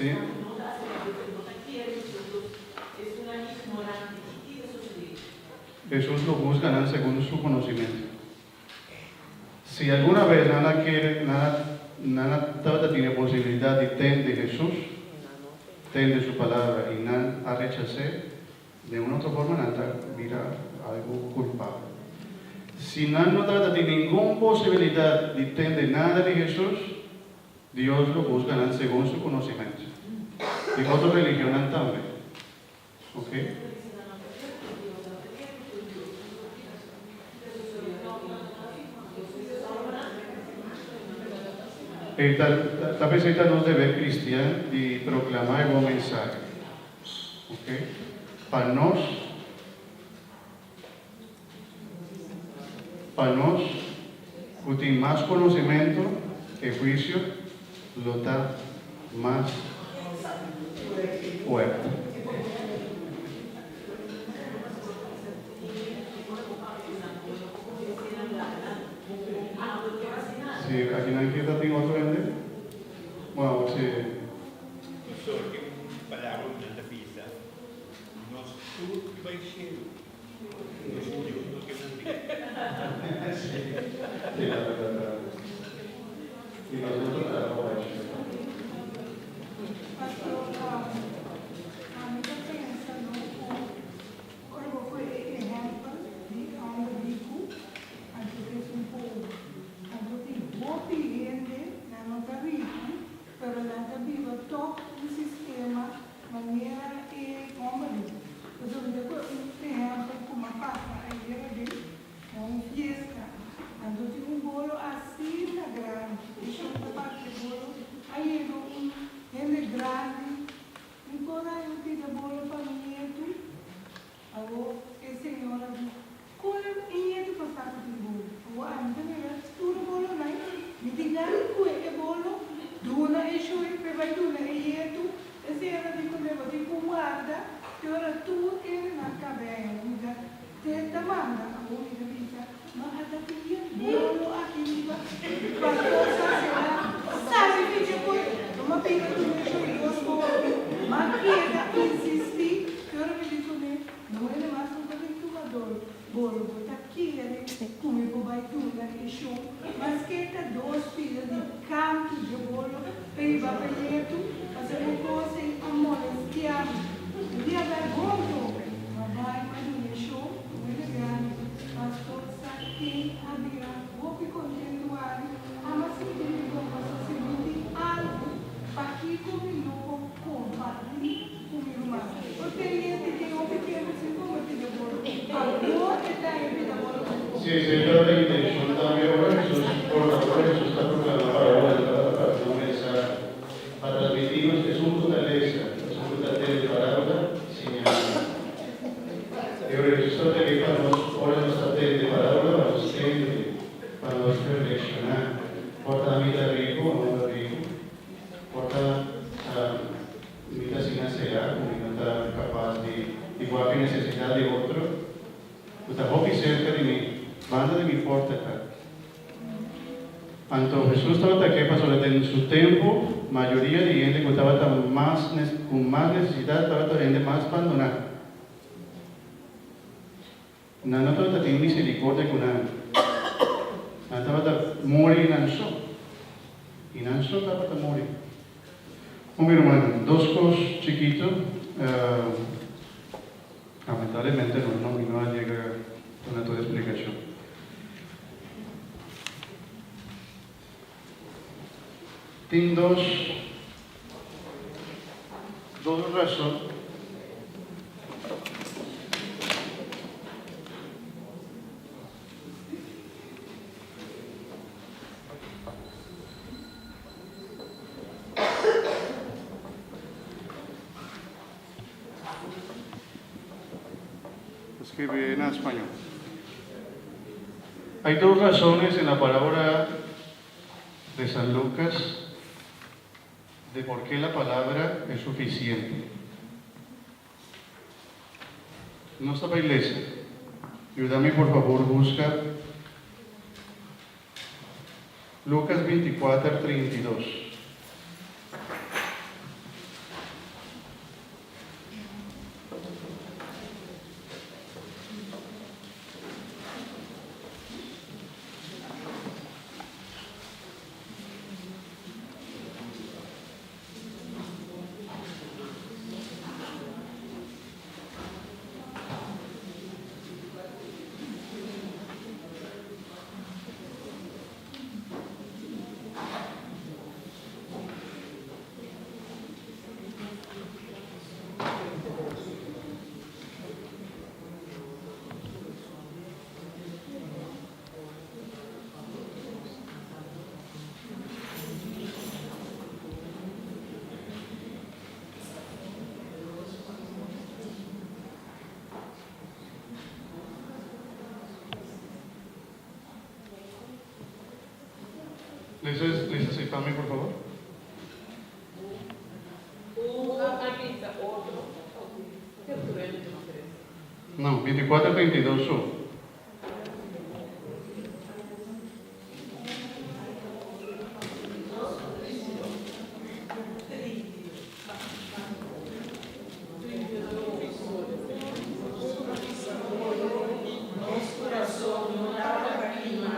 Sí. Hesus lo husga nan segun su conocimento. Si alguna vez nan a kere, nan a tabata tin e posibilidad di tende Hesus, tende su palabra y nan a rechas'é, den un otro forma nan ta bira algo culpabel. Si nan no tabata tin ningun posibilidad di tende nada di Hesus, Dios lo husga nan segun su conocimento. Di otro religionnan tambe. Ok. E ta ta p'esei ta nos deber cristian di proclama e bon mensahe. Ok. Pa nos pa nos cu tin mas conocimento e huicio lo ta mas fuerte. Si akinan kita tin otro hende? Bueno, si. Pastor, tin un palabra cu nan ta bisa. Nos tur ke bai shelu, nos niun no ke muri. Sí, sí, la verdad. Y nos no ta traha pa bai shelu. Pastor, ami ta pensa no ku ora bo koe e ehèmpel di hòmber riku anto ku esun pober. Anto tin hopi hende nan no ta riku pero nan ta biba tòg un sistema Manera e homber di. Pasobra mi ta kohe un ehempel ku m'a pasa ayera den na un fiesta. Anto tin un bolo asina grandi. E shon ta parti e bolo. A yega un hende grandi. Mi por haña un pida bolo pa mi nietu? Awor e señora di, Koe e nietu pa sa ku tin bolo? Awor ami ta mira tur e bolonan. Mi tin gana di koe e bolo, duna e shui p'e bai duna e yetu. E señora di kuné, Bo tin ku warda te ora tur hendenan kab'ei. Mi ta te ta manda. Awor mi ta bisa, Ma ata tin yen bolo aki riba pa cosa será sacrificio koe no m'a bira duna e shui dos bolo. M'a keda insistí te ora mi di kuné, No hende mas no ta bin tuma dor bolo bo ta kere ku mi por bai duna e shon maske ta dos pida di kantu dje bolo pa hiba pa yetu pasobra e kos ei a molestia mi. Mi di a bai bon toke ma bai pa duna e shon ku hende grandi. Pastor sa ken a bira hopi kontentu wari ama sinti mi bon pasobra si mi tin algu pakiko mi no por komparti ku mi ruman. Por teniente tin hopi tempu sin kompartí de bolo. Awor e ta e bida bolo ku mi Sí, esei tabata e intenshon tambe ora Hesus ora ora Hesus ta proklama palabra el tabata papia un mensahe pa transmití nos esun ku ta lesa, esun ku ta tende palabra, siña nan. E ora Hesus tabata ke pa nos ora nos ta tende palabra pa nos tende, pa nos reflekshoná. Por ta mi ta riku o no ta riku? Por ta Mi ta asina será ku mi no ta kapas di di wak e nesesidat di otro ku ta hopi serka di mi, banda di mi porta ta. Anto Hesus tabata ke pasobra den su tempu mayoria di hende ku tabata mas ku mas nesesidat tabata hende mas bandoná. Nan no tabata tin misericordia cu nan. Nan tabata muri nan so. Y nan so tabata muri. Un mi ruman, dos cos chikito, lamentablemente nos no mi no a yega duna tur explicacion. Tin dos dos rason. Escribi na español. Hay dos razones en la parábola de San Lucas de por qué la palabra es suficiente. Nos ta bay lesa. Yuda mi por favor busca Lucas 24, 32. Lesa, lesa esei pa mi, por fabor. Un a bisa otro, No, 24, 32 so. Nos kurason no tabata kima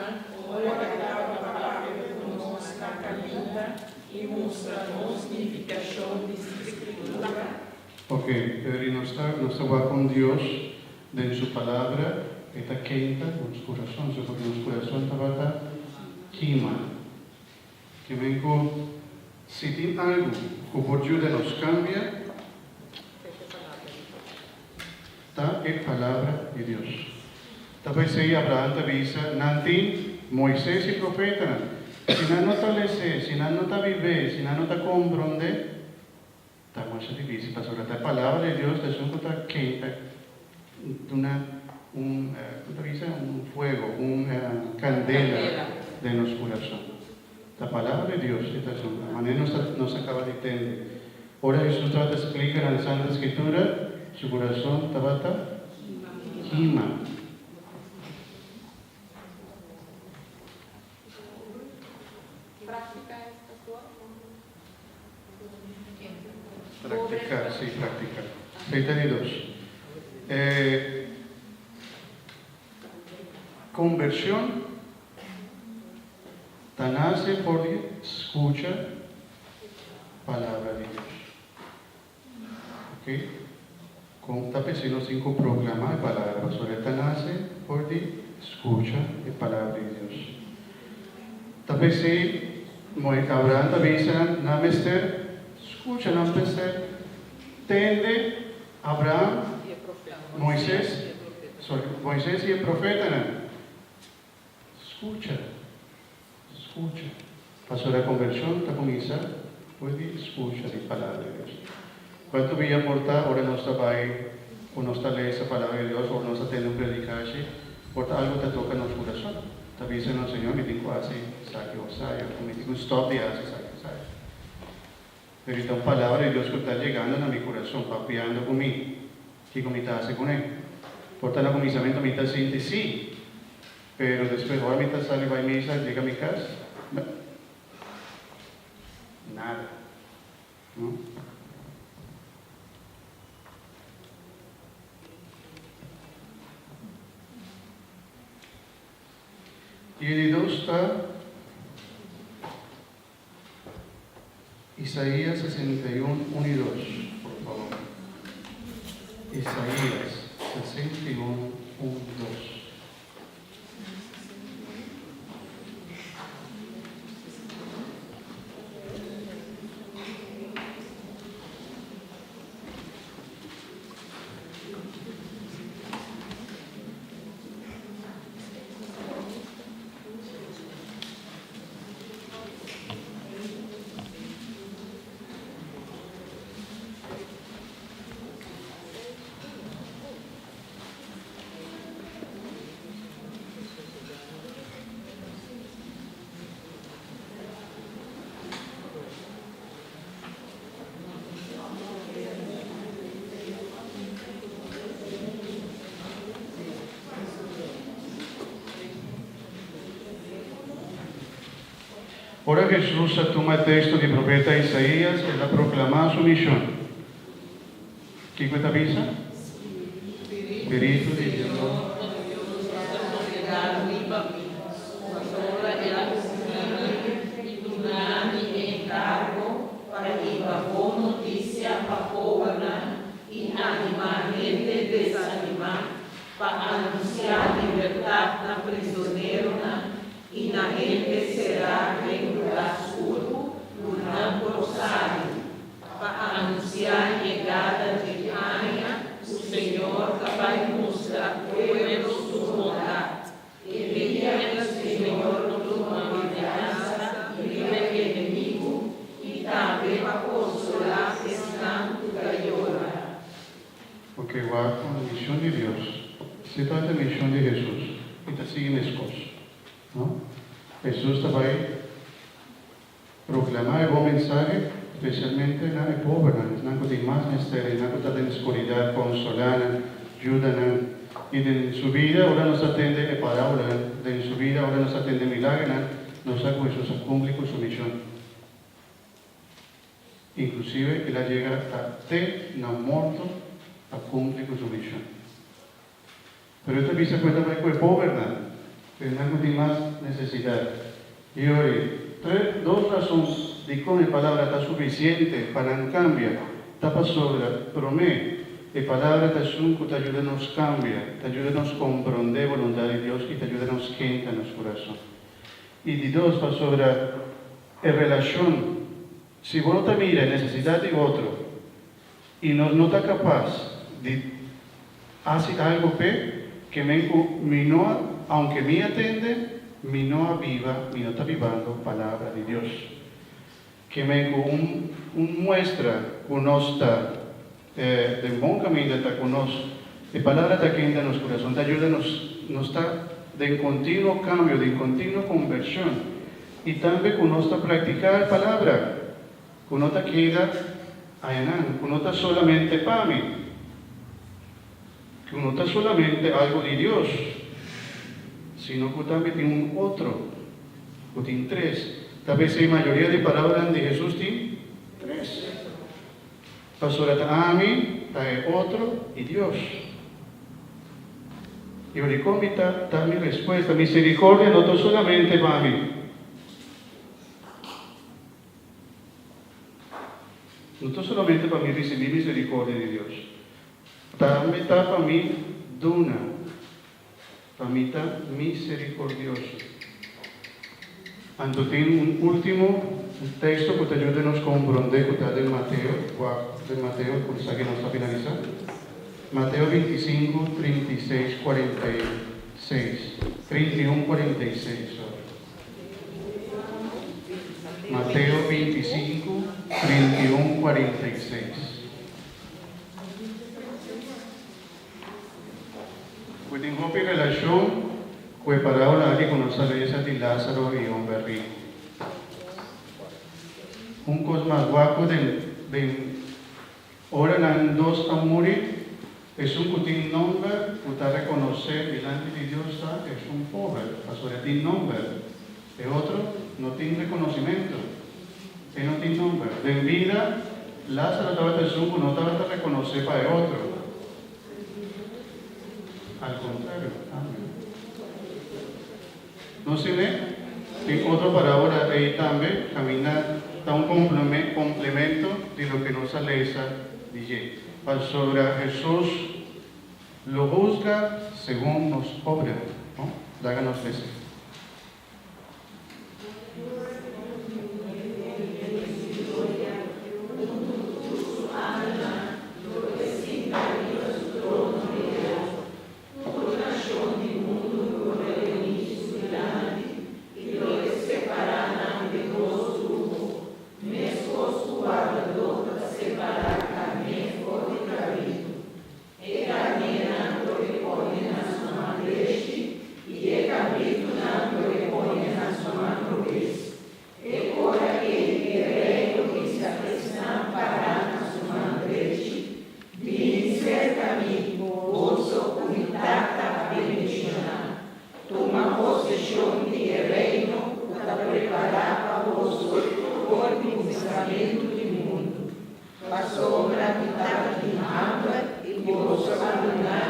ora e tabata papia ku nos na kaminda i mustra nos nifikashon di Skritura? Ok, pero i nos ta nos ta wak kon Dios den su palabra e ta kenta nos kurason, so porque nos kurason tabata kima. Ke men ku si tin algu ku por yuda nos kambia ta e palabra di Dios. Ta p'esei Abraham ta bisa, Nan tin Moises i profetanan. Si nan no ta les'é, si nan no ta bib'é, si nan no ta komprondé, ta masha difísil. Pasobra ta e palabra di Dios ta esun ku ta kenta, duna un, ku ta bisa, un fuego, un kandela den nos kurason. Ta palabra di Dios e ta esun. Manera nos ta nos a kaba di tende, ora Hesus tabata splika nan Santa Skritura, su kurason tabata kima. Práctica es pastor? Praktiká, sí, praktiká. 32. E kombershon ta nase for di skucha Palabra di Dios. Ok? Kon ta p'esei nos tin ku proklamá e Palabra? Pasobra e ta nase for di skucha e Palabra di Dios. Ta p'esei Abraham ta bisa nan mester skucha, nan mester tende Abraham, Moises, sorry, Moises i e profetanan. Skucha, skucha. Pasobra e konvershon ta kuminsá for di skucha di Palabra di Dios. Kuantu bia por ta ora nos ta bai ku nos ta lesa Palabra di Dios òf nos ta tende un predikashi, por ta algu ta toka nos kurason, ta bisa nos, Señor, mi tin ku hasi esaki òf esaya, òf mi tin ku stòp di hasi esaki òf esaya. Pero i ta un Palabra di Dios ku ta yegando na mi kurason, papiando ku mi. Kiko mi ta hasi kuné? Por ta na kuminsamentu mi ta sinti sí, pero despues ora mi ta sali bai misa, yega mi kas, no, nada, no. I e di dos ta Isaías 61, 1 i 2, por fabor. Isaías 61, 1, 2. Ora Hesus a tuma e teksto di profeta Isaías, el a proklamá su mishon. Kiko e ta bisa? Spiritu di Dios. Ta kongregá riba mi, pasobra el a ungí mi i duna mi e enkargo pa hiba bon notisia pa pobernan i animá hende desanimá pa anunsiá libertat na prizoneronan i na hende será den lugá skuru ku nan por sali, pa anunsiá yegada dje aña ku Señor ta bai mustra pueblo su bondat, e dia ku Señor lo tuma vengansa riba e enemigu i tambe pa konsolá esnan ku ta yora. Oke, wak un mishon di Dios. Si ta e mishon di Hesus, i ta sigui meskos, no? Hesus ta bai Proklamá e bon mensahe, spesialmente na e pobernan, esnan ku tin mas mester, esnan ku ta den skuridat, konsolá nan, yuda nan. I den su bida, ora nos a tende e parábolanan, den su bida, ora nos a tende milagernan, nos sa ku Hesus a kumpli ku su mishon. Inklusive el a yega ta te na morto pa kumpli ku su mishon. Pero e ta bisa ku e ta bai ku e pobernan, ku esnan ku tin mas nesesidat. I ori, tres, dos rason dikon e palabra ta sufisiente pa nan kambia ta pasobra, promé, e palabra ta esun ku ta yuda nos kambia, ta yuda nos komprondé boluntat di Dios i ta yuda nos kenta nos kurason. I di dos, pasobra e relashon, si bo no ta mira e nesesidat di otro i nos no ta kapas di hasi algu p'e, ke men ku mi no a, aunke mi a tende, mi no a biba, mi no ta bibando Palabra di Dios. Ke men ku un un muestra ku nos ta den bon kaminda ta ku nos e Palabra ta kenta nos kurason, ta yuda nos nos ta den kontinuo kambio, den kontinuo kombershon i tambe ku nos ta praktiká e Palabra, ku no ta keda ayanan, ku no ta solamente pa mi, ku no ta solamente algu di Dios, sino ku tambe tin un otro, ku tin tres. Ta p'esei mayoria di palabranan di Hesus tin tres. Pasobra ta ami, ta e otro i Dios. I ora dikon mi ta ta mi respuesta, Misericordia no ta solamente pa mi. No ta solamente pa mi risibí misericordia di Dios. Tambe ta pa mi duna. Pa mi ta misericordioso. Anto tin un ultimo texto cu ta yuda nos comprende cu ta den Mateo, wak den Mateo cu esaki nos ta finalisa. Mateo 25, 36, 46, 31, 46, sorry. Mateo 25, 31, 46. Ku tin hopi relashon ku e parábola aki ku nos a lesa di Lázaro i e homber riku. Un kos mas guapo den den ora nan dos a muri, esun ku tin nomber ku ta rekonosé dilanti di Dios ta esun pober, pasobra e tin nomber. E otro no tin rekonosimentu, e no tin nomber. Den bida, Lázaro tabata esun ku no tabata rekonosé pa e otro. Al kontrario, tambe. No sine? Tin otro parábola ei tambe kaminda ta un komplemento di loke nos a lesa di dje. Pasobra Hesus lo husga segun nos obra, no? Laga nos lesa. E karnénan lo e pone na su man drechi i e kabritunan lo e pone na su man robes. E ora ei e Rei lo bisa esnan pará na su man drechi, Bini serka mi, boso ku mi Tata a bendishoná. Tuma poseshon di e Reino ku ta prepará pa boso for di kuminsamentu di mundu. Pasobra mi tabatin hamber i boso a duna.